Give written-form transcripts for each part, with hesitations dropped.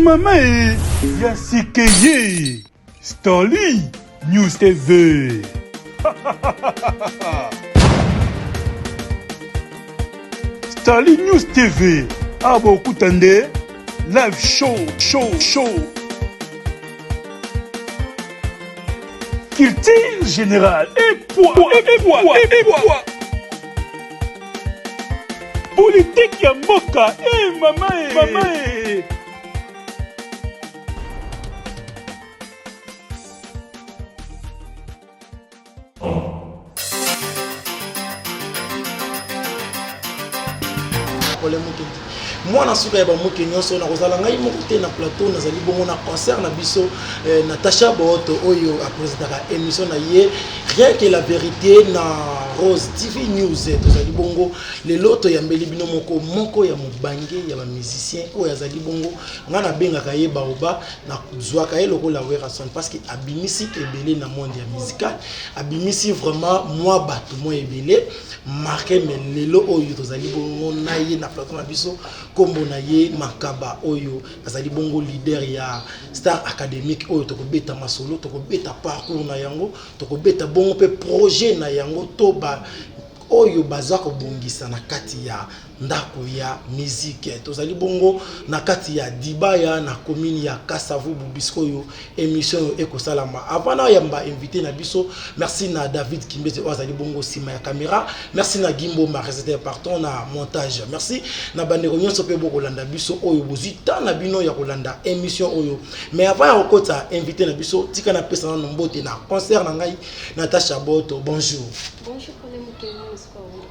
Mama e ya sikeye Stanley News TV. Stanley News TV awa bokuta nde live show show show culture générale et poids et poids et poids politique ya mboka e mama e mama e Problème Mukendi. Mwana suka ya bamuke nyonso nakozala ngai moko te na plateau nazali bongo na concert na biso eh, Natacha Booto oyo apresentaka émission na ye rien que la vérité na Rose TV News tozali bongo lelo toyambeli bino moko moko ya mobange ya ba musicien oyo azali bongo ngai nabengaka ye baoba Nazwaka ye lokola Werrason parce que abimisi ebele na monde ya musical, abimisi vraiment mwa bato mwa ebele marque mais lelo oyo tozali bongo na ye na plateau na biso kombo na ye Makaba oyo azali bongo leader ya Star Académique oyo tokobeta masolo, tokobeta parcours na yango, tokobeta bongo pe projet na yango to ba oyo baza kobongisa na kati ya ndako ya musique. Tozali bongo na kati ya Dibaya na commune ya Kasavubu bisika oyo emission oyo ekosalama. Avant na yamba invité na biso, merci na David Kimbete oyo azali bongo sima ya camera, merci na Gimbo ma réalisateur partant na montage. Merci na bandeko nyonso pe bokolanda biso oyo bozwi temps na bino ya kolanda emission oyo. Mais avant ya kokota invité na biso, tika na pesa nanu mbote na concert na ngai Natacha Boto, bonjour. Bonjour,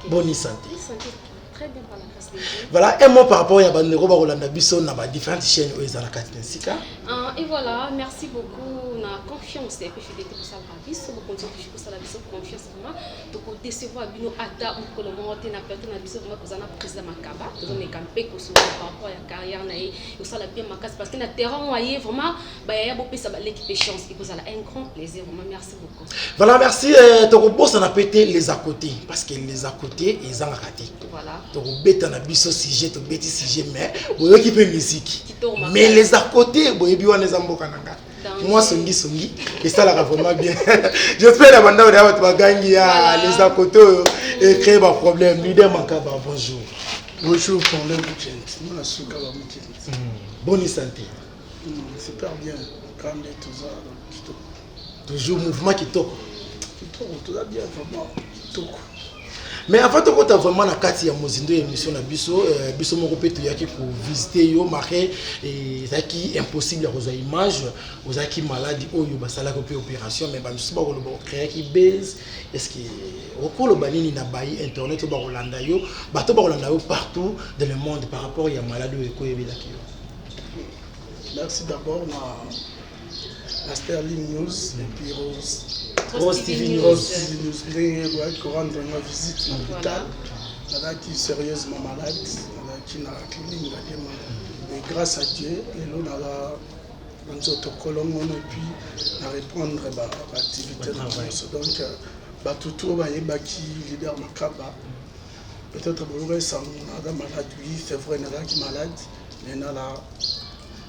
Bonne santé. Santé, très bien par la grâce de Dieu. Voilà, un mot par rapport à bandeko bakolanda biso na ba différentes chaînes oyo eza na kati na esika. Ah, et voilà, merci beaucoup na confiance et puis fidélité kosala biso, bokonzi toujours kosala biso confiance vraiment. Toko décevoir bino ata mokolo moko te na plateau na biso vraiment kozala na président Makaba, tozomeka mpe kosolola par rapport ya carrière na ye, osala bien makasi parce que na terrain oyo aye vraiment Ba yaya bopesa ba leki pe chance ekozala un grand plaisir vraiment merci beaucoup. Voilà merci tokobosana pe te les à côté parce que les à côté ezangaka te. Voilà. Tokobeta na biso sujet tobeti sujet mais boyoki pe musique. Mais les à côté boyebi wana eza mboka na nga. Moi songi songi esalaka vraiment bien. J'espère na banda oyo bato bagangi ya les à côté oyo et créer ba problème. Leader Makaba bonjour. Bonjour Paulin Mukendi. Mwana suka ba Mukendi. Bonne santé. Super bien kande toza kitoko. Toujours mouvement kitoko. Kitoko toza bien vraiment kitoko. Mais avant tokota vraiment na kati ya mozindo ya émission na biso euh, biso moko mpe toyaki kovisite yo marke ezalaki impossible ya kozwa image ozalaki maladi oyo basalaki mpe opération mais bamisusu bakoloba ocréaki base est ce que okoloba nini na bayi internet oyo bakolanda yo bato bakolanda yo partout dans le monde par rapport ya maladi oyo ekoyebelaki yo Merci d'abord na, na Sterling News et puis Rose. Rose TV News. Rose TV News ndenge boyaki korendre nga visite na hôpital. Nazalaki sérieusement malade, nazalaki na clinique Ngaliema. Et grâce à Dieu, lelo naza na nzoto kolongono et puis na reprendre ba, ba activité na nyonso. Donc euh, bato tout oyo bayebaki leader Makaba peut-être boyoka esango naza malade, oui c'est vrai nazalaki malade. Mais na la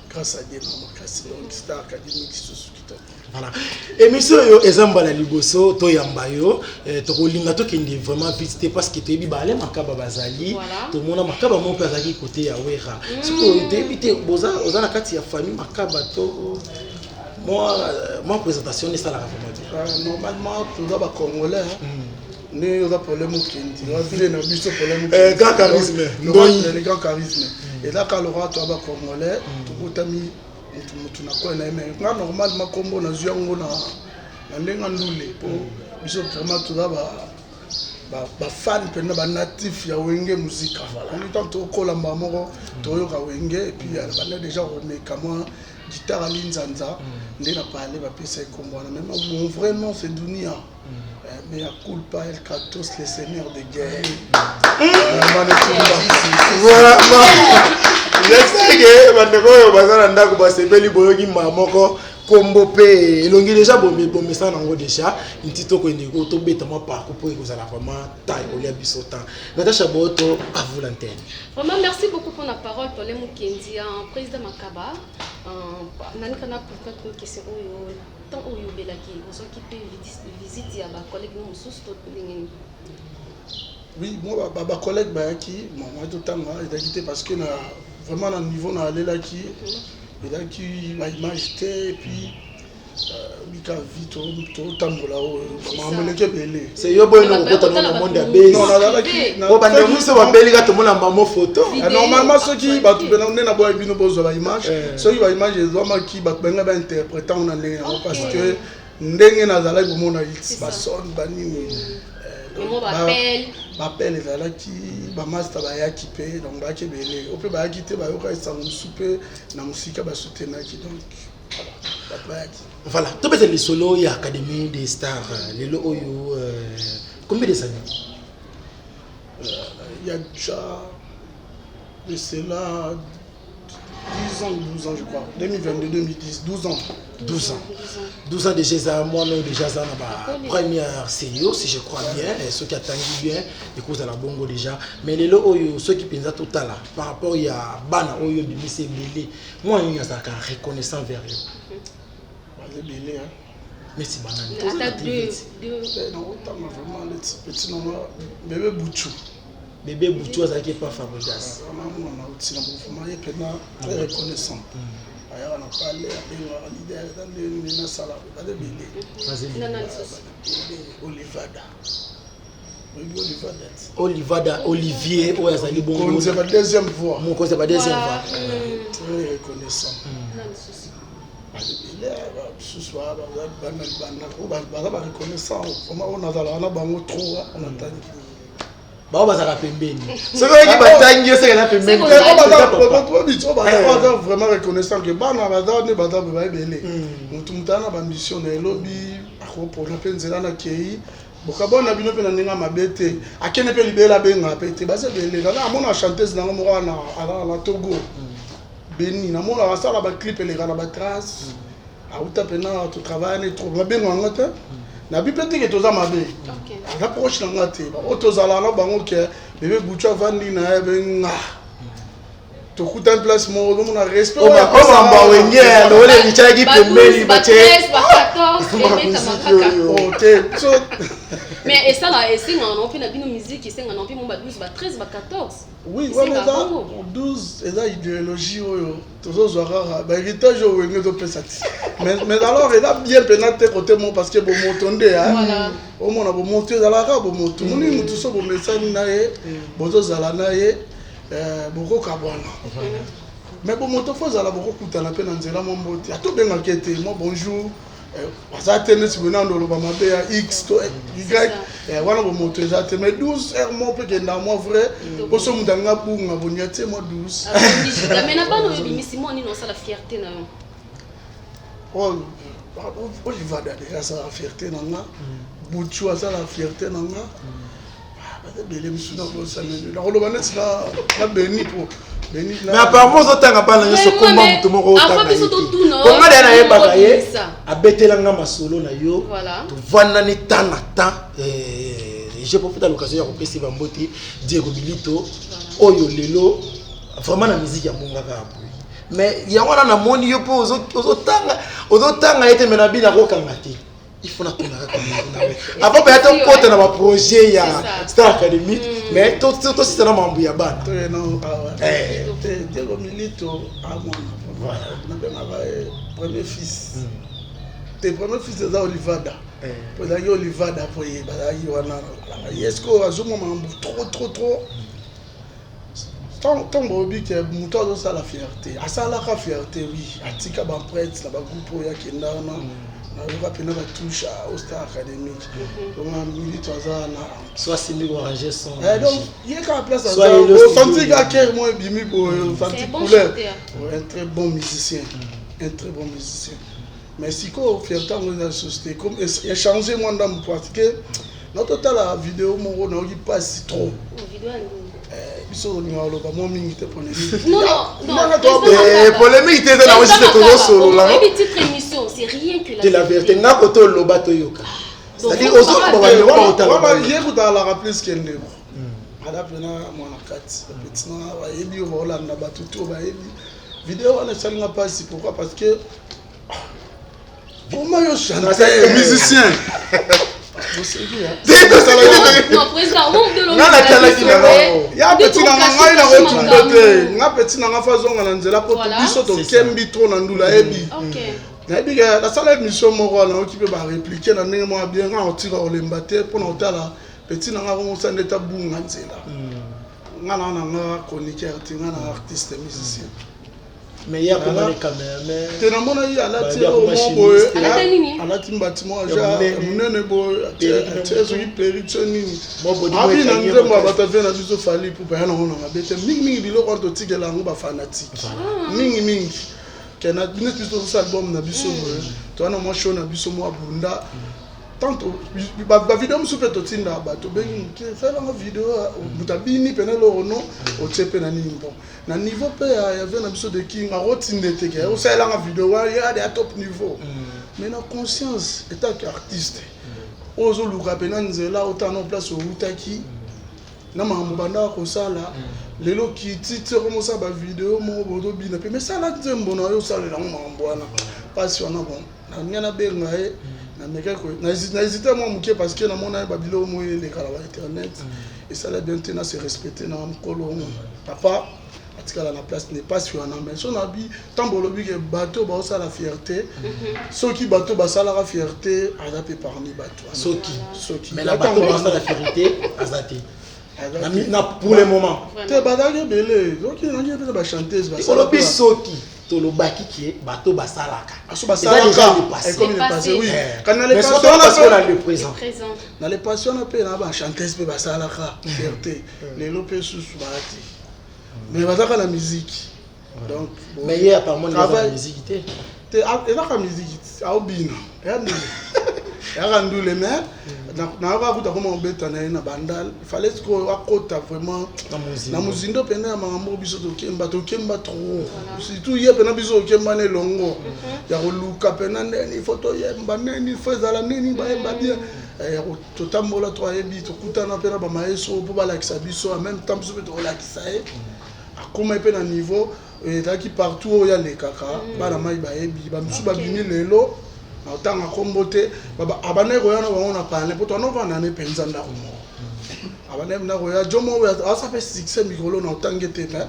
grâce à Dieu na makasi donc star académique lisusu kitoko. Voilà. Émission oyo eza mbala liboso toyamba yo eh, tokolinga tokende vraiment vite te parce que toyebi baale makaba bazali voilà. tomona makaba moko mpe azalaki kote ya wera mm. sikoyo toyebi te oza na kati ya famille makaba to mwa mwa présentation esalaka vraiment bien. Euh, normalement toza ba congolais hein. mm. nde oza problème okendi vie na biso problème eh, grand charisme ndoyi grand charisme mm. eza ka lokola toya ba congolais mm. tobotami mutu mutu na coin na ye mais nga normalement kombo nazwi yango na Na ndenge ndule po biso vraiment toza ba fan mpenza, banatif ya Wenge Muzika. Ongi ntango tokola mbala moko toyoka Wenge, et puis banda déjà komeka mwa guitare alinzanza nde na pale bapesa ekombo wana. Mais mon vrai nom, c'est Dunia. Mais à culpa El Kratos, le seigneur de guerre. Voilà, j'espère que bandeko oyo baza na ndako basepeli. Boyoki mbala moko kombo mpe elongi déjà, bomesana nango déjà. Nti tokende tobeta mwa parcours mpo ekozala vraiment temps ekolia biso temps. Natacha Boto, à vous l'antenne. Vraiment, merci beaucoup pour la parole, Paul Mukendi, président Makaba. Nani kana peut-être une question oyo temps oyo obelaki, ozwaki mpe visite ya bacollègue no mosusu to ndenge nini? Oui, moi bacollègue bayaki. Bon, moi totanga ezalaki te parce que na vraiment na niveau na alelaki, ezalaki baimage te. Et puis bika vi totambola oyo makambo eleki ebele. Se yo boye nokokota na monde ya besi. Non, nazalaki po bandeko mosusu babeli kaka tomona mamo photo. Normalement soki bato pena nde naboya bino bozwa baimage, soki baimage ezwamaki, bato balinga bainterpréter yango na ndenge yango, parce que ndenge nazalaki komona basone banini, bapele ezalaki, bamaster bayaki mpe, donc bayaki ebele. O mpe bayaki te, bayoka esango mosusu mpe na mosika, basoutenaki. Donc bato bayaki. Voilà, tobeta lisolo ya Académie des Stars. Lelo oyo combien des années? Il y a déjà de cela 10 ans, 12 ans je crois, 2022, 2010, 12 ans. 12 ans, 12 ans déjà. Eza mwana oyo déjà aza na ba première sério, si je crois bien. Soki atangi bien, ekozala bongo déjà. Mais lelo oyo, soki mpenza totala par rapport ya bana oyo ebimisi ebele, mwana nini azalaka reconnaissant vers yo? Baza ebele. Neti banani? Nakotanga vraiment neti petit nanga bébé Buchu. Bébé Buchu azalaki epa Fabregas. Vraiment mwana auti na mouvement, ye mpena très reconnaissant. Ayaka na pale, abengaka leader, eza ndenge nasala. Baza ebele. Olivada, oyebi Olivada ti? Olivada Olivier oyo azali bongo mokonzi ya ba deuxième voix. Mokonzi ya ba deuxième voix. Très reconnaissant. Baza ebele, basusu bana libanda baza bareconnaissant vraiment, oyo nazalaka na bango trop, natangi. Bao bazalaka pembeni, soki oyoki batangi yo, seke na pembeni. Baza vraiment reconnaissant ke bana baza nde baza boye, baebele. Motu aza na bamission na elobi, akopona mpe nzela na kei bokabona bino mpe na ndenge ya mabe te, akende mpe libela, abengaka mpe te. Baza ebele. Naza namona chanteuse nango moko wana azala na Togo, Beni, namonaka asala baclip, eleka na batrace, auta mpena totravaille ne trop, babengaka nga te. Nabi mpe teke toza mabe, aza proche na nga te. Oyo tozalaka na bango ke bébé Butu avandi na ye benga, tokutani place moko, ozomona respect. Omamba Wenge lokola emityaki pembeni batie. Te so. Mais esala esengaka nango mpe na bino musique, esengaka nango mpe mo ba 12, ba 13, ba 14. Oui, wana eza 12, eza idéologie oyo tozozwa kaka bahéritage oyo Wenge ezopesa ti. Mais alors eza bien mpena te kote moko, parce que bomoto nde omona bomoto ezalaka kaka bomoto. Moni motu so bomesani na ye, bozozala na ye, bokokabwana, mais bomoto fo ozala, bokokutana mpe na nzela, mwa mbote, ata obengaki ete mwa bonjour, aza te neti boye nando oloba mabe ya X to Y wana, bomoto eza te. Mais 12 heure mo mpe kenda mwa vrai, mpo so moto alinga bunga bonia tie mwa 12. Mais na bana oyo obimisi, mwa nini osala fierté na yo? Olivada déjà asala fierté na nga, Butu asala fierté na nga, baza ebele. Misu nakoloba neti na Beni, po mais apparemment ozotanga bana nyonso komba moto moko otanga. Deya nayebaka ye, abetelanga masolo na yo, tovandani temps na temps. Je profite à l'occasion ya kopesa bambote Diego Milito oyo lelo vraiment na musique ya bongaka ya boye. Mais yango wana namoni yo mpo ozotanga, ozotanga ye te, me na bino akokanga te. Il faut natuna kaka avant mpenza tokota na baprojet ya Star Academy, mais tosisa na mambo ya bana. Diego Milito amwana nabengaka premier fils te. Premier fils eza Olivada, po ezalaki Olivada, po ye bazalaki wana. Ye ce azomwa makambo trop trop trop. Ntango boyebi ke moto azosala fierté, asalaka fierté, oui, atika baempreinte na bagroupe oyo akenda wana. Nayoka mpena batouche au Star Académique. Donc Milito aza na Soit asimbi koarrange son. Donc ye kaka place Soit ye le osanti studio. kaka kere mo ebimi boye, osanti C'est un bon couleur. chanteur. Ouais, un très bon musicien, un très bon musicien. Mais sikoyo fierté yango eza lisusu te, comme échange mwa ndambo, parce que natotala video moko, nayoki mpasi trop. Video ya nini? Biso tolingaka koloba mwa mingi te pona Non, non, non. Nini? Eh, polémique te, eza nango juste tozosolola. Oyebi titre émission, c'est rien que la De la vérité, nga kote oloba, toyoka. C'est-à-dire ozoloba, bandeko baotala. Wana ye kutalaka plus ke ndeko aza mpena mwana kati. Bapeti na bayebi oyo baolanda, bato to bayebi video wana, esalinga mpasi. Pourquoi? Parce que comment yo chanteur, musicien, boseki? Non, président, au de Nga natalaki na bango. Ya petit nanga, ngai nakotumba te. Nga petit nanga fa azonga na nzela po biso tokembi trop na ndula, ayebi. Nayebi ke nasala émission moko wana, nayoki mpe baréplique na ndenge moko bien. Nga kotika kolemba te mpona kotala petit nanga komosala nde tabunga nzela. Nga na nga chroniqueur te, nga na artiste musicien. Mais ye akomani cameraman. Te, namona ye alati Babi eloko akoma moko boye. chimiste. Alati nini? Alati mbati moko Ya ja monene. monene boye, Perruque na atie motu. soki perruque so nini. Mwa body moko Abi na ekangi ye nzembo ya makasi. bato, avie na biso Fally Ipupa ya nango na mabe te. Mingimingi biloko wana totikela yango bafanatike mingimingi. Ke na neti biso tozosala album na biso boye, toza na mwa show na biso, mwa bunda tant bavideo mosusu mpe totinda bato, obengi moke, salanga video, moto abini pene eloko no otie mpe na nini. Bon, na niveau mpe ya vie na biso de King, akotinda eteke osalelanga video wana, ye ade ya top niveau. Mais na conscience etake artiste oyo ozoluka mpena nzela, otala na place outaki na makambo bandaka kosala. Lelo kiti ti okomosala bavideo moko bozobina mpe, mais sala nzembo na yo, osalela yango makambo wana, mpasi wana. Bon, nalingi nabenga ye, namekaki, na hésité mwa moke, parce que namona ye babiloko moko eleka na bainternet, esala bien te. Na se respecte na mokolo papa atikala na place ne pasi wana. Mais so nabi ntango olobi ke bato baosala fierté, soki bato basalaka fierté, aza mpe parmi bato wana. Soki Soki mais na bato basala fierté, aza te. Aza Na te. na pour le moment. Te, bazalaki ebele, soki nangi mpe na bachanteuse. Olobi soki tolobaki ke bato basalaka. Aso Eza déjà basalaka le passé. ekomi le passé, oui. Eh. Kandi na le Mais passé soki wana parce qu'on a mpe le présent. Présent. Na le passé wana mpe na bachanteuse mpe basalaka fierté, lelo mpe susu baya te, mais bazalaka na musique. Donc bon, Mais ye apparemment eza na musique te. Te, ezaka musique, aobina, eya ndule, eyaka ndule. Mais nayoka kuta koma obeta na ye na Bandal, fallait sikoyo akota vraiment na mozindo. Na mozindo mpena ya makambo oyo biso tokemba, tokemba trop, surtout ye mpena biso tokemba na elongo ya koluka mpena ndeni fo toyemba, neni fo ezala, nini bayemba bien. Ya totambola to ayebi, tokutana mpe na bamaestro mpo balakisa biso. En même temps biso mpe tokolakisa ye, akóma mpe na niveau ezalaki partout oyo alekaka. Bana mai bayebi, bamisusu babimi lelo na otanga nkombo te. Abandaki koya na bango na palin mpo toanovanda ne mpenza ndako moko. Abandaki na koya jo moko aza mpe succès mikolo na otangi te, mais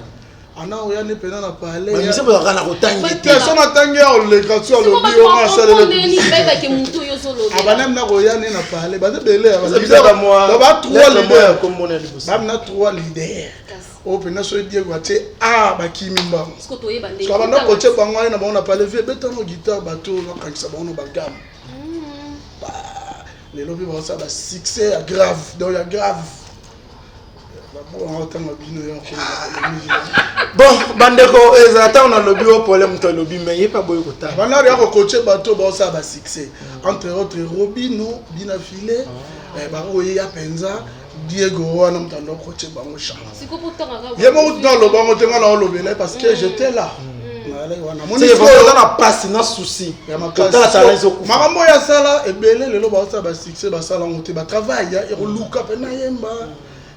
ana oya ne mpena na palais. Bamise bozalaka na kotangi te. Te, so natangi ya oleka so alobi yo nga asalele. Bayebake motu oyo ozolobela. Abandaki na koya ne na palais, baza ebele. Eza mwa ba trois lettre moko ya leader kombo na liboso. Bamina trois leader oyo mpena so Diego atie a bakimi mbango. Siko toyeba ndenge. So abanda kotie bango aye na bango na palais, vie betano guitare, bato bakangisa bango na bagame. Lelo mpe bazosala basuccès ya grave, donc ya grave babonga ntanga bino ya. Bon, bandeko, ezala ntango nalobi o pole, moto alobi me ye mpe aboyi kotanga. Banda ya kokotie bato baosala basuccès, entre autres Robino Bina File, bakoyeya mpenza Diego wana, moto anda kotie bango chant. Siko mpo tangaka. Ye moko tuna alobango te, nga na olobela parce que j'étais là, nazalaki wana. C'est eza na pasi na souci Ya kotala tala ezokufa. Makambo oyo asala ebele, lelo baosala basuccès, basala yango te. Batravail ya koluka mpena yemba,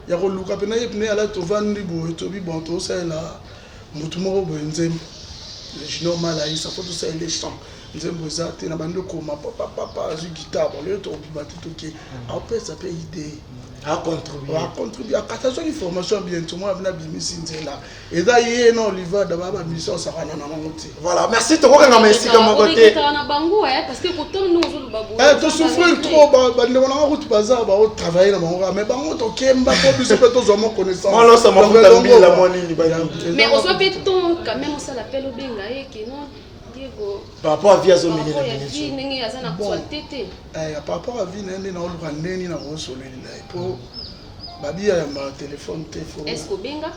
ya koluka mpena ye pene ala. Tovandi boye, tobi bon, tosalela motu moko boye nzembo, Junior Malaisa, fo tosalela chant, nzembo eza te. Na bandi okoma, papapapa, azwi guitare, bon, lelo tokobima te, toke aopesa mpe idée. Acontribue. Acontribue, akati, azwaki formation bientôt mwana mpena abimisi nzela. Eza ye na Olivada, baa bamission osakana na bango te. Voilà, merci. Tokokangama esika moko te. Oregretaka na bango parce que kotala ndenge ozoloba boye. Tosouffrir trop. Bandeko nanga kutu baza baotravaille na bango kaka, mais bango tokemba mpo biso mpe tozwa mwa connaissance. Mwa losa mafuta Donc, mbila, elongo, mwa nini, banini. Mais ozwa mpe temps quand même osala appel, obenga ye ke non. Diego. Par rapport à vie azomene Par rapport na ya vie minute. ndenge aza na Bon. actualité te. Eh, par rapport à vie na ye nde naoluka ndenge nini nakosolelela ye mpo babi ayambaka telefone te fo Est-ce qu'obenga?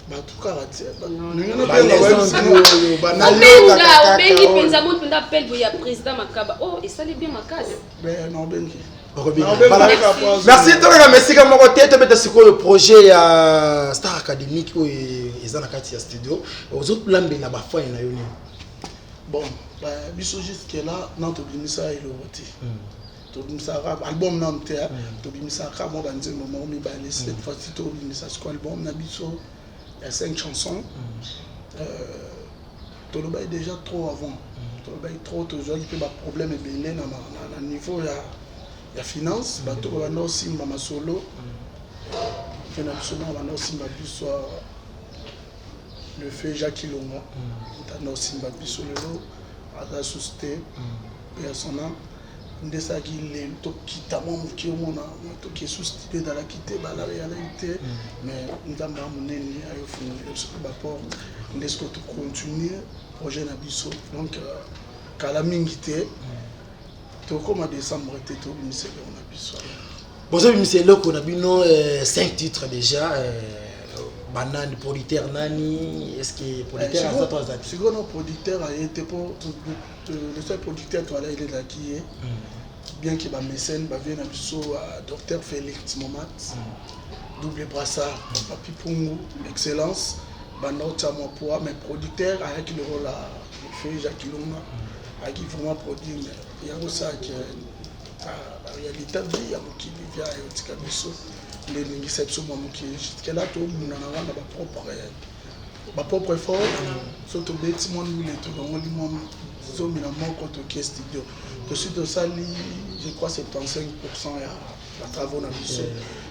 bato kaka te Non, ndenge non. nabenga Balezandu oyo Obenga, banayokaka obengi kaka oyo. mpenza moto mpenza appel boye ya président Makaba. Oh, esali bien makasi. naobengi Okobina. Naobengi Voilà. kaka po azo- Merci tokaka mesika moko te tobeta sikoyo projet ya star académique oyo eza na kati ya studio ozolambela bafani na yo nini bon ba- biso jusque là nan tobimisa eloko te tobimisaka album nanu te tobimisaka mwa banzembo moko mibale. Cette fois-ci tobimisa siko album na biso ya 5 chansons. Tolobaki déjà trop avant, tolobaki trop, tozwaki mpe baproblème ebele na niveau ya finance. Bato babanda kosimba masolo mpe na biso moko banda kosimba biso, le fait Jacques Ilonga tanda kosimba biso, lelo aza susu te mpe ya son âme. Nde esalaki lelo tokita mwa moke, omona toke susu te, ezalaki te, balala eyalaki te, mais Nzambe ya monene ayofungolela biso mpe baporte nde sikoyo tocontinue projet na biso. Donc kala mingi te, tokóma décembre te, tobimisa eloko na biso. Bozobimisa eloko na bino, 5 titres déjà. Banani producteur nani? Est ce que producteur aza to aza te? Sikoyo na producteur aye te mpo le seul producteur toala elelaki ye, bien que bamécène bavie na biso, docteur Félix Momat, double brassard, papi Pungu, excellence, banda otia mwa poids, mais producteur ayaki lokola fe Jacques Ilunga ayaki vraiment produit, mais yango osalaki baréalité vie ya mokili via eyotika biso nde elingisa biso mwa mokili. Jusque là tobunda na wana bapropre effort. So tobeti mwa ndule, tolongoli mwa 11, tokie studio, tosi tosali je crois 75 % ya batravaux na biso.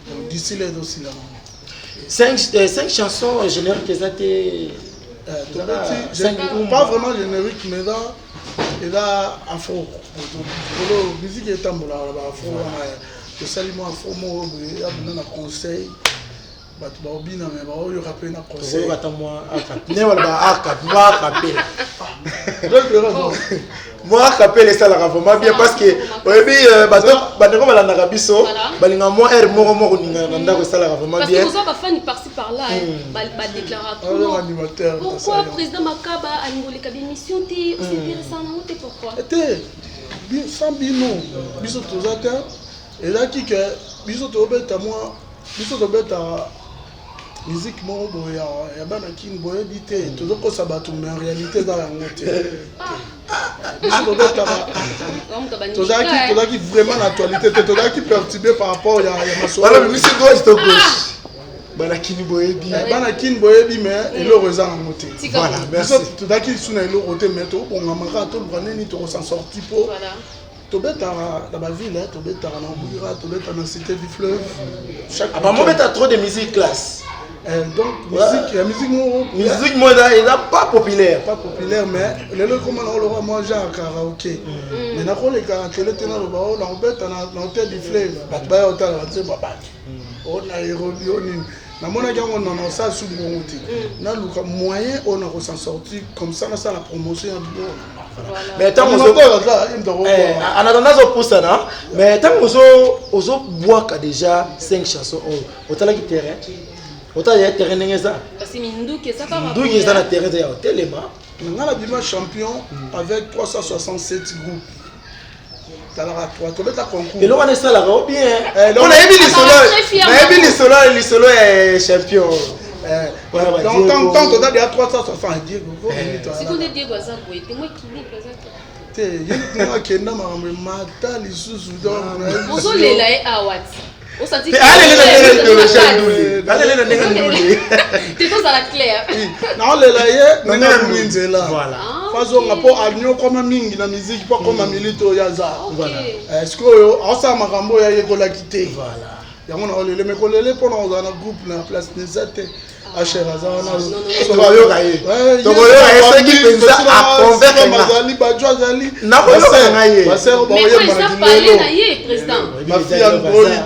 Donc d'ici là ezosila nango. 5 chansons, générique eza te? Tobeti pas vraiment générique, mais eza afro. Kolo musique etambolaka na baafro wana, tosali mwa afro moko boye ya bina na conseil, bato baobina me baoyoka mpe na conseil. Tokoyoka ata mwa ne wala mwa acapella. Mwa acapella esalaka vraiment bien parce que oyebi bato bandeko balandaka biso balingaka mwa aire moko moko ningana na ndako, esalaka vraiment Parce bien. que vous avez fan par-ci par-là, badéclara animateur. Pourquoi président Makaba alingoleka bémission te, osintéressant nango te, pourquoi? Te, sans bino biso toza te. Ezalaki ke biso tobeta mwa, biso tobeta musique moko boye ya bana Kini, boyebi te, tozokosa bato, mais en réalité eza yango te. Biso tobetaka, tozalaki vraiment na actualité te, tozalaki perturbé par rapport ya masolo. Wana bimisi gauche to gauche, bana Kini boyebi. Bana Kini boyebi, mais eloko eza nango te. Voilà, merci. Biso tozalaki su na eloko te, mais tobongamaka, toluka nini tokosan sorti mpo tobetaka na baville, tobetaka na Bwira, tobetaka na Cité du Fleuve. Chaque apparemment obeta trop de musique classe. Donc musique ya musique moko. Musique moko eza pas populaire. Pas populaire, mais lelo ekoma na oloka mwa genre karaoke, mais nakoleka na tele te, naloba o nakobeta na Hôtel du Fleuve, bato baya otala banzembo ya bato o Nairobi o nini. Namonaki yango nono osala su bongo te, naluka moyen oyo nakosan sortir comme ça, nasala promotion ya biloko. Mais ntango en attendant azopusana, mais ntango ozobwaka déjà 5 chansons oyo, otalaki terrain, otala ya terrain ndenge eza? Nduki eza na terrain eza ya otelema. Nga nabima champion avec 367 groupes, talaka 3 tobeta concours. Eloko wana esalaka o bien mpo nayebi lisolo, nayebi lisolo ya champion. Donc tant toza deya 360, Diego. Sikoyo Diego aza boye te, mo équilibre eza te. Te, ye ndenge akenda makambo emata lisusu. Ozolela ye awa ti. Alele na ndenge idéologie ya ndule, alele na ndenge ndule. Te, tozala clair. Naolela ye ndenge abungi nzela, fazonga mpo anyokoma mingi na musique mpo akoma milite oyo aza sikoyo, aosala makambo oyo ayekolaki te. Yango naolele, me kolele mpona kozala na groupe na place neza te. Asher aza wana. Tokoyoka ye, tokoyoka ye soki mpenza aconvaincre. Azali bajo, azali. Nakoyoka ngai ye. Basere baoyemba na ye président. Mafia Android.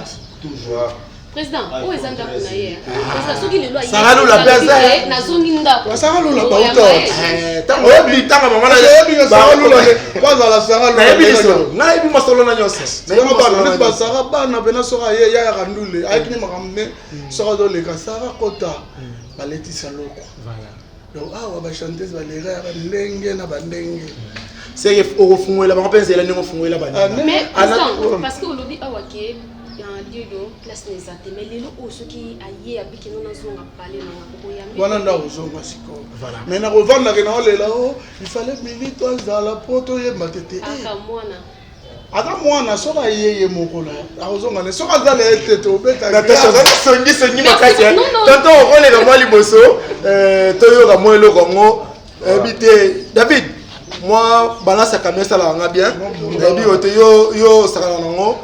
Président, oyo eza ndako na ye. Président, soki lelo aye. Sarah Lula pe aza. Nazongi ndako. Sarah Lula bauta. Eh, tango oyebi tanga mama na oyebi nga Sarah Lula po azala Sarah Lula. Nayebi lisolo. Nayebi masolo na nyonso. Nayebi bana neti ba Sarah bana pena soki aye yayaka ndule ayaki ne makambo ne soki azoleka Sarah kota baletisa loko. Donc awa ba chanteuse baleka ya bandenge na bandenge. Seke okofungolela bango mpe nzela ndenge ofungolela baninga. Mais président, parce que olobi awa ke lelo place na eza te, mais lelo oyo soki aye abiki no nazonga pale nanga okoyambi wana nde akozonga sikoyo. Mais nakovandaka na olela o il fallait milito azala po toyemba te te. Aka mwana aza mwana soki aye ye moko na akozonga ne soki aza na ye te tobeta songisongi makasi tonton okoleka mwa liboso toyoka mwa eloko yango oyebi te David mwa balance ya camion esalaka nga bien nayebi yo te yo osakana nango.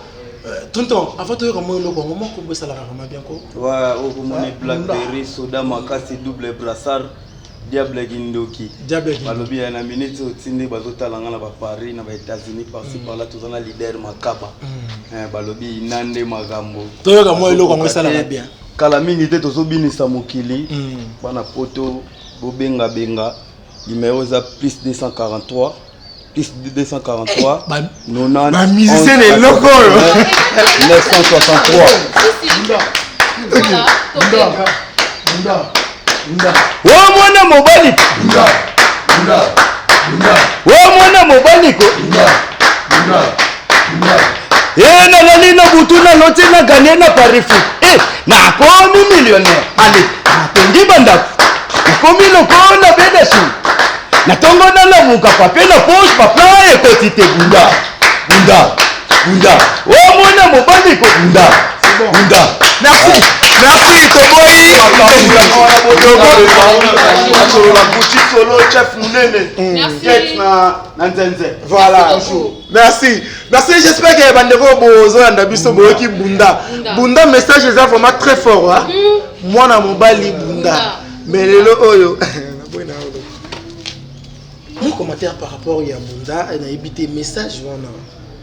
Tonton, avant toyoka mwa eloko yango moko bo esalaka vraiment bien ko okomoni Blackberry soda makasi double brassard Diable Kindoki. Diable Kindoki. Balobi ya na minute otindi bazotala nga na ba Paris na ba États-Unis par-ci par-là toza na leader Makaba. Balobi nande makambo. Toyoka mwa eloko yango esalaka bien. Kala mingi te tozobinisa mokili. Bana poto bobenga benga numéro eza plus 243 plus 243 90 ba musicien eloko oyo 963. O mwana mobali, o mwana mobali ko e nalali na butu naloti na ganye na Paris foot e nakomi millionnaire ale natongi bandako nakomi lokola bedasu natongo nalamuka pape na poche baplan ekoti te bunda bunda bunda o mwana mobali ko bunda bunda. Merci, merci toboyi. Solola Gucci solo chef munene Merci. na nzenze. Voilà. Merci beaucoup. Merci. Merci, j'espère que bandeko bozolanda biso boyoki bunda. Bunda message eza vraiment très fort hein. Mwana mobali bunda. Mais lelo oyo mon commentaire par rapport ya bunda nayebi te message wana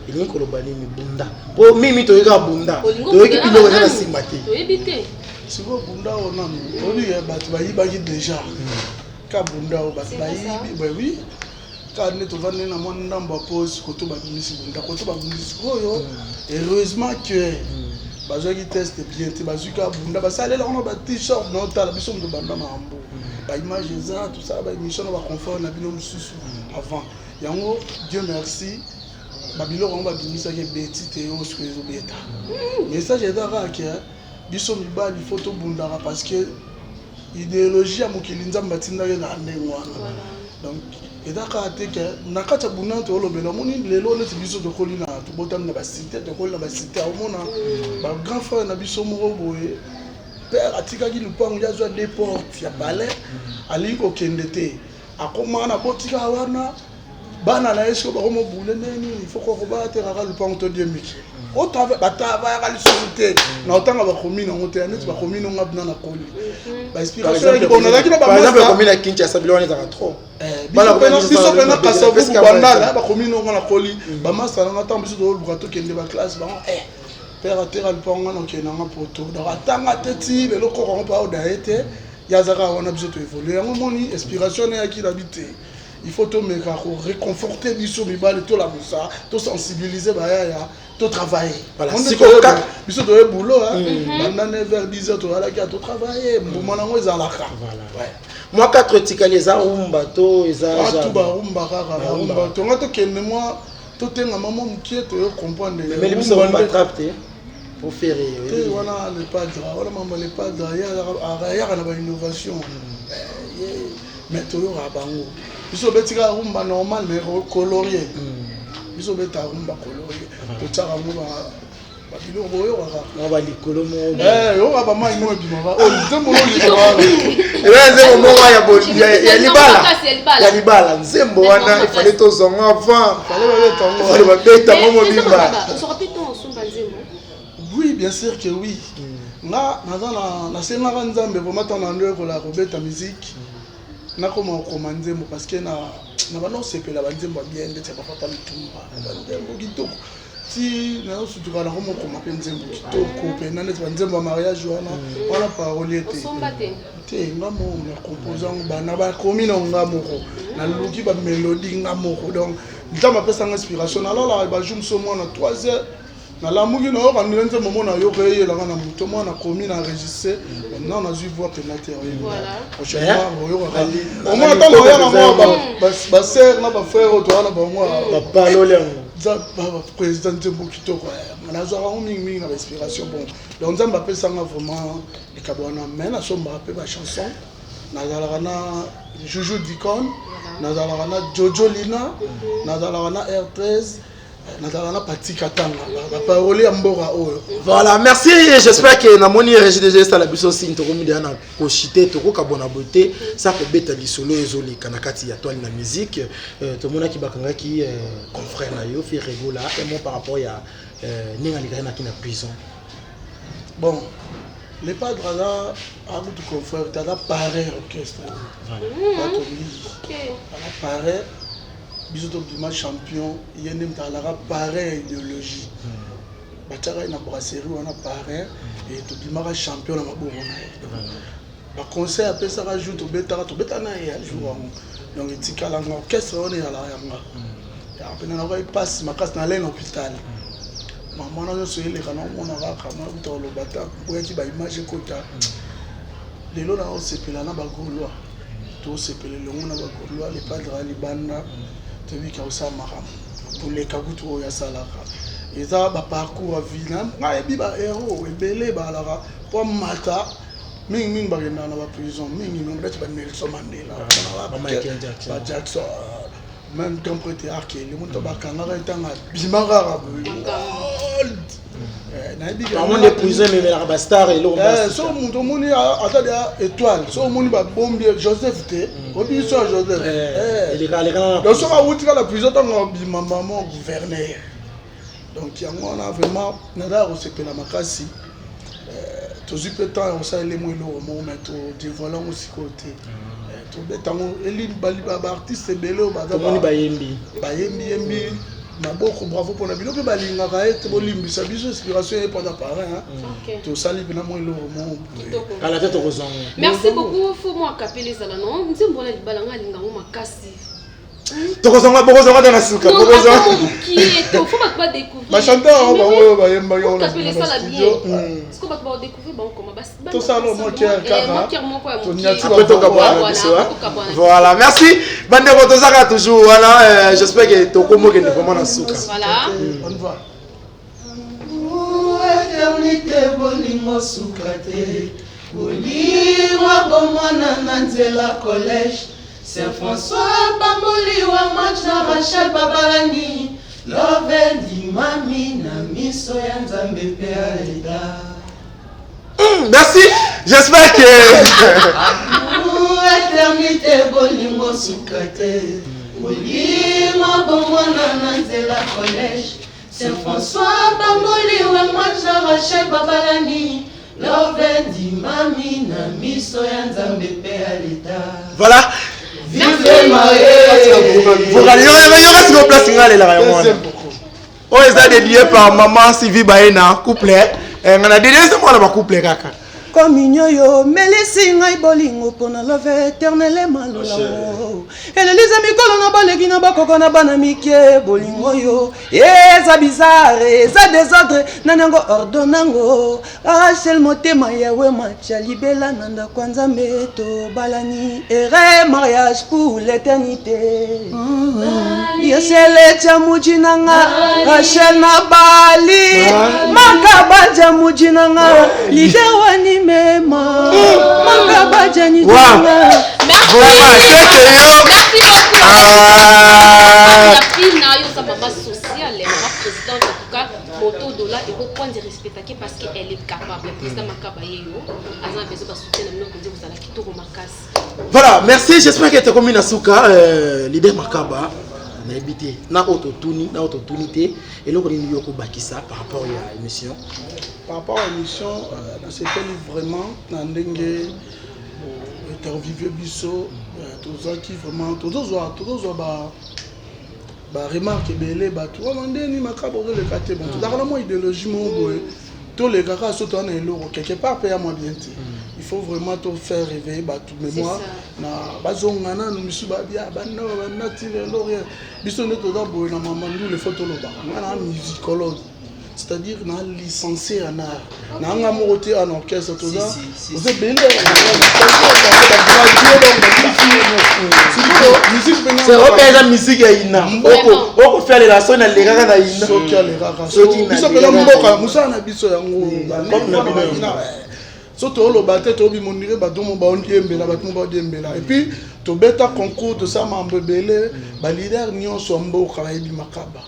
elingi koloba nini bunda po mimi toyoki bunda toyoki biloko eza na nsima te toyebi te. Sikoyo bunda oyo nanu oyebi bato bayibaki déjà ka bunda oyo bato bayibi ba oui ka nde tovandi na mwa ndambo ya pose koto babimisi bunda koto babimisi sikoyo. Heureusement que bazwaki test bien te, bazwi ka bunda basalela wana ba t-shirt na otala biso moto banda makambo baimage eza tosala baémission na baconfort na bino mosusu avant yango. Dieu merci, babiloko yango babimisaki ebeti te oyo sikoyo ezobeta message eza kaka ke biso mibali fo tobundaka parce que idéologie ya mokili Nzambe atindaki ezala ndenge wana. Donc eza kaka te ke na kati ya bunda toolobela. Omoni lelo neti biso tokoli na tobotami na bacité, tokoli na bacité, omona bagrand frère na biso moko boye, père atikaki lupango, ye azwa deux portes ya palais, alingi kokende te, akoma na botika wana bana na ye sikoyo bakomobule ndenge nini, il faut koko batekaka lupango to die miki batravayaka lisusu te na otanga bakomi nango te neti bakomi nonga bina na koli bainspiration bon nazalaki na Par exemple komi na Kinshasa biloko wana ezalaka trop. Biso mpena Kasavubu Bandala bakomi nonga na koli bamasa nanga ntango biso toluka tokende baclasse bango père ateka lupango nga na okende nanga poto. Donc atanga te ti lelo koko yango mpe aoda ye te ye azaka wana biso toévolue yango. Moni inspiration neyaki na bi te, il faut tomeka koréconforter biso mibali, tolamusa, tosensibiliser bayaya, totravailler. Biso toye boulot banda 9 h 10 h tozalaki ya totravailler, mbuma nango ezalaka. Mwa 4 etikali eza rumba to eza tu barumba kaka barumba tonga tokende mwa totengama mwa mokie toyo comprendre. Memeli biso rumba trap te pour faire te wana le padre wana mambo le padre ayaka na bainnovation, mais toyokaka bango. Biso obetika rumba normal mais colorie, biso obeta rumba colorie, totiaka yango babiloko boyokaka. Mwa balikolo moko. Yoka bamai mo ebimaka oyo nzembo oyo. Eza nzembo moko ya libala, ya libala. Nzembo wana ifale tozonga avant, ifale babeta ngo mobimba. Oui, bien sûr que oui. Nga naza na nasengaka Nzambe vraiment ntango na ndo ekola kobeta musique nakoma kokoma nzembo parce que na banda kosepela banzembo ya bien ndeti ya bapapa Lutumba, banzembo kitoko. Ti nazosutuka nango mokoma mpe nzembo kitoko mpenza neti banzembo ya mariage wana wana parolier te. Osomba te? Te, nga moko na compose yango, bana bakomi na nga moko, naluki bamelodie nga moko. Donc Nzambe apesanga inspiration, nalalaka bajour mosusu mwana 3 heures nalamuki, nayoka ndenge nzembo mo nayoka eyelanga na moto mwana nakomi na enregistre maintenant, nazwi voix mpena te. Prochainement boyokaka omona ntango oyaka mwa basere na bafrère oyo toza na bango. Bapaloli yango. Président, nzembo kitoko, nazwaka yango mingimingi na bainspiration. Bon, donc Nzambe apesanga vraiment likabo wana, mais nasombaka mpe bachanson. Nazalaka na Juju Dicon, nazalaka na Jojo Lina, nazalaka na R13, nazalaka na Patika Tanga, baparole ya mboka oyo. Voilà, merci. J'espère que namoni régie déjà esala biso signe, tokomi deya na koshite. Tokokabona boye te sa kobeta lisolo ezoleka na kati ya toile na musique. Tomonaki bakangaki confrère na yo Ferre Gola emo par rapport ya ndenge alekaki naki na prison. Bon, le padre aza akutu confrère te, aza parrain orchestre. Bato mingi aza parrain. Biso tobima champion, ye nde moto azalaka parrain ya idéologie. Batiaka ye na brasserie wana parrain e tobimaka champion na maboko na ye. Baconseil apesaka jour tobetaka, tobeta na ye ya jour yango. Donc etikalanga orchestre wana ezalaka yanga ya pena. Nakoki mpasi makasi, nalai na hôpital, mama wana nyonso eleka, naomona kaka mwana kuta koloba ta boyaki baimage ekota. Lelo naosepela na bagaulois, tosepela elongo na bagaulois. Le padre ya libanda, toyebi kosala makambo toleka kutu oyo asalaka. Eza baparcours ya vie. Nayebi bahéros ebele balaka po mata mingimingi, bakendaka na baprison mingimingi, neti banelson Mandela, bajackson, même grand prêtre Arkele. Moto bakangaka etanga abima kaka boye. Nayebi. Nde prison ememelaka bastar eloko. So moto omoni ata deya étoile, so omoni babombi Joseph te, oyebi biso ya Joseph. Donc soki awuti kaka na prison, ntango abima mama gouverneur. Donc yango wana vraiment naza ya kosepela makasi. Tozwi mpe temps ya kosala elemo eloko moko, mais todévoile yango sikoyo te. Tobeta yango baartiste ebele oyo baza bayembi. Bayembi yembi maboko, bravo mpona bino mpe balingaka ye te. Bolimbisa biso, inspiration ye mpona parrain, tosali mpena mwa eloko moko. Kala te tokozwa ngo. Merci beaucoup. Fo mwa kapele ezala no nzembo wana libala, nga alinga ngo makasi. Tokozonga, bokozonga te na suka. Fo bato badécouvrir. Bachanteur yango bango oyo bayembaki yango. Kapele esala bien, parce bato badécouvrir bango koma. Tosala mwa cœur kaka. Moko ya. Après tokabwana biso. Voilà, merci bandeko, tozaka toujours wana. J'espère que tokomokende vraiment na suka. Voilà. On va. Éternité, bolingo suka te, bolingo bomwana na nzela collège Saint François, pamboliwa match na Rachel babalani, love ndimami na miso ya Nzambe mpe ya leta. Merci, j'espère que Éternité, bolingo suka te, bolingo bomwana na nzela collège Saint François, pamboliwa match na Rachel babalani, love ndimami na miso ya Nzambe mpe ya leta. Voilà. Vive marie. Yoka sikoyo place nga alelaka yango wana. Oyo eza dédié par maman Sylvie Baena, couple nga na dédié eza mwana bacouple kaka. Communion yo melisi ngai bolingo mpona love éternel, malolango eleliza mikolo na baleki na bakoko na bana mike. Bolingo yo eza bizarre, eza désordre, nani yango ordonnango? Rachel motema yawe matya libela na ndako ya Nzambe, tobalani ere mariage pour l'éternité. Yesele tya muji na nga Rachel na bali makaba muji na nga leader wani mema makaba jani. Merci. Vraiment, c'est que yo. Merci beaucoup. Ah. La fille na yo, sa maman sociale, maman présidente, en tout cas, moto dola ekokwandi respectaki parce que elle est capable. Président Makaba ye yo, aza na besoin ba soutien na bino konzi kozala kitoko makasi. Voilà, merci. J'espère que tokomi na suka. Leader Makaba, nayebi te na oyo totuni, na oyo totuni te, eloko nini yo kobakisa par rapport ya émission? Par rapport à l'émission, nasepeli vraiment na ndenge interviewe biso. Tozwaki vraiment, tozozwa ba Ba remarque ebele bato wana ndeni makaba ozoleka te. Bon, tozalaka na mwa idéologie moko boye, toleka kaka so toza na eloko quelque part mpe ya mwa bien te. Il faut vraiment to faire réveiller bato mémoire na bazonga nanu misu babia banda banda ti lelo rien. Biso nde toza boye na mama ndule, faut tolobaka. Nga na musicologue, c'est-à-dire na licencié en art, na nga moko te en orchestre, toza oza ebele sikoyo eza musique ya ina okofialela soki nalekaka na ina. Soki alekaka biso mpena mboka mosala na biso yango so toloba te, tobima ondire bato mo baodiembela, bato mo baodiembela. Et puis tobeta concours, tosala mambo ebele, baleader nyonso ya mboka bayebi Makaba.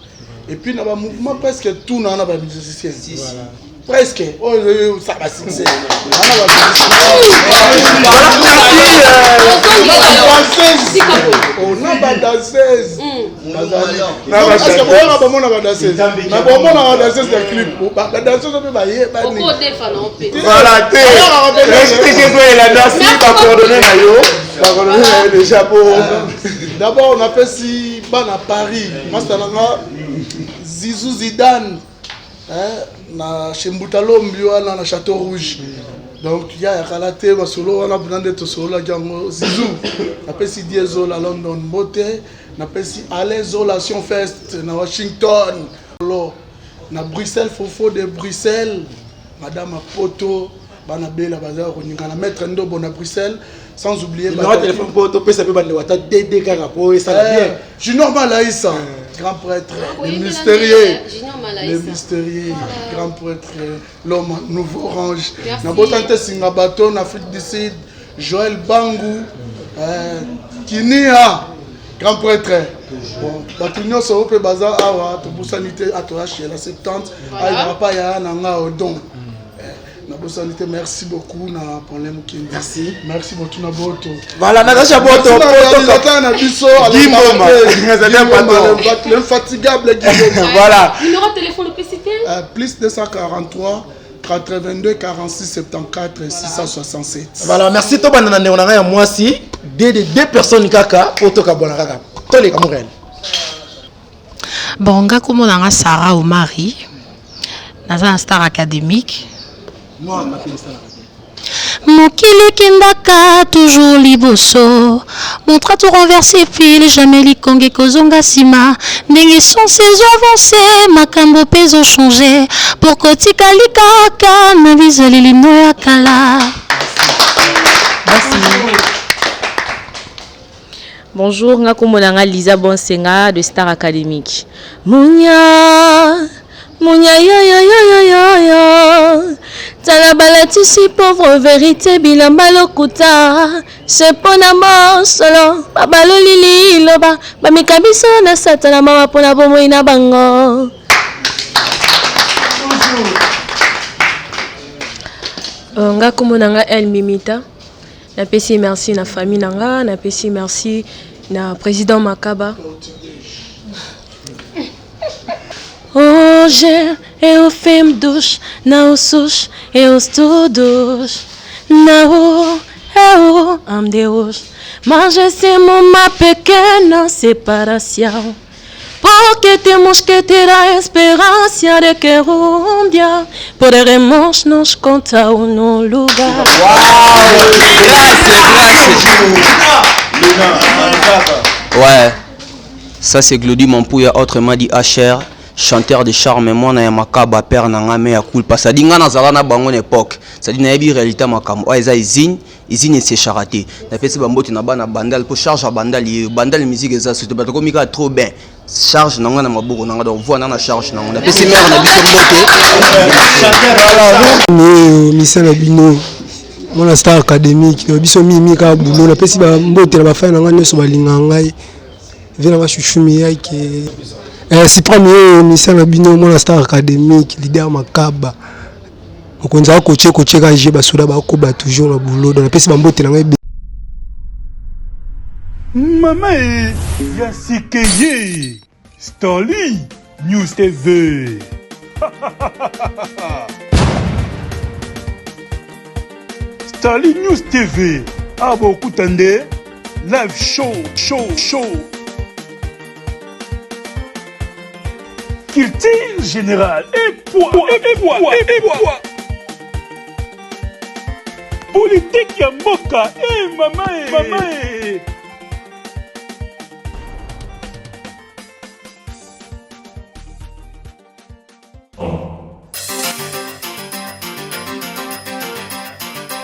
Et puis na bamouvement presque tout na wana bamusicien presque oyo osala basuccès na badanseuse bazali, boyaka bomona badanseuse na bomona badanseuse ya clip, badanseuse mpe bayebani. Voilà te, merci, bacoordonné na yo, bacoordonné na yo déjà po D'abord napesi bana Paris, master nanga Zizou Zidane na chez Mbuta Lombi wana na Château Rouge. Donc ya yakala te masolo wana mpena nde tosololaki yango. Zizou, napesi Diesola London mbote, napesi Alain Zola Sion Fest na Washington, lo na Bruxelles, Fofo de Bruxelles, madame Apoto, bana bela baza koninga na maître Ndobo na Bruxelles, sans oublier numéro ya téléphone mpo topesa mpe bandeko ata dd kaka po esala bien. Junior Malaïsa, grand prêtre, le mystérieux, le mystérieux, grand prêtre, l'homme nouveau range. Nabosani te Singa Bato na Afrique du Sud, Joël Bangu, Kinia, grand prêtre. Bon, bato nyonso oyo mpe baza awa, tobosani te atoyashela 70 ayebaka pa yaya na nga Odon, nabosani te. Merci beaucoup na Problème Mokindi. Merci. Merci beaucoup na Boto. Voilà, Natacha Boto. Réalisateur na biso. Guy Mboma. L'infatigable Guy Mboma. Voilà. Numéro de téléphone opesi te. Plus 243 82 46 74 667. Voilà, merci. Tobanda na ndeko na ngai ya mwasi, deux personnes kaka po tokabwana kaka, toleka Montréal. Bon, nga kombo na nga Sarah Omari, naza na Star Académique. Mokili ekendaka toujours liboso, montra to renverse fil, jamais likonge ekozonga nsima. Ndenge sens ezo avance, makambo mpe ezochange, pour kotikali kaka na bizaleli no ya kala. Merci. Bonjour, nga kombo na nga Lisa Bonsenga de Star Académique. Munya, munya yo yo yo yo yo yo. Tala balatisi pauvre vérité bilamba lokuta. Se pona mosolo, babaloli liloba, bameka biso na satana mawa pona bomoi na bango. Nga kombo na nga El Mimita. Napesi merci na famille na nga, napesi merci na président Makaba. Hoje eu fim dos, não sus, eu estudos, não eu amo Deus, mas hicimos uma pequena separação. Porque temos que ter a esperança de que um dia poderemos nos contar no lugar. Grâce, grâce. Ouais, ça c'est Glody Mampouya, autrement dit HR, chanteur de charme, mwana ya Makaba, père na nga me ya culpa. Ça dit nga nazala na bango na époque. Ça dit nayebi réalité makambo. Oh eza usine, usine esechaka te. Napesi bambote na bana Bandal po charge ya Bandal ye. Bandal musique eza surtout bato komi kaka trop bien. Charge na nga na maboko na nga, donc voix na na charge na nga. Napesi mère na biso mbote. Oyo misala bino mwana Star Académique na biso mimi kaka bulo, napesi bambote na bafai na ngai nyonso balingaka ngai, vie na nga Chuchu Miyake, Supreme. Oyo misala bino mwana Star Académique, leader Makaba, mokonzi akotie kotie ka je basoda bakoba toujours na bulo. Donc napesi bambote na ngai. Mama e ya sikeye Stanley News TV. Stanley News TV awa bokuta nde live show show show. Culture générale. Epwa, epwa, epwa. Politique ya mboka. Eh, mama, eh. Mama, eh.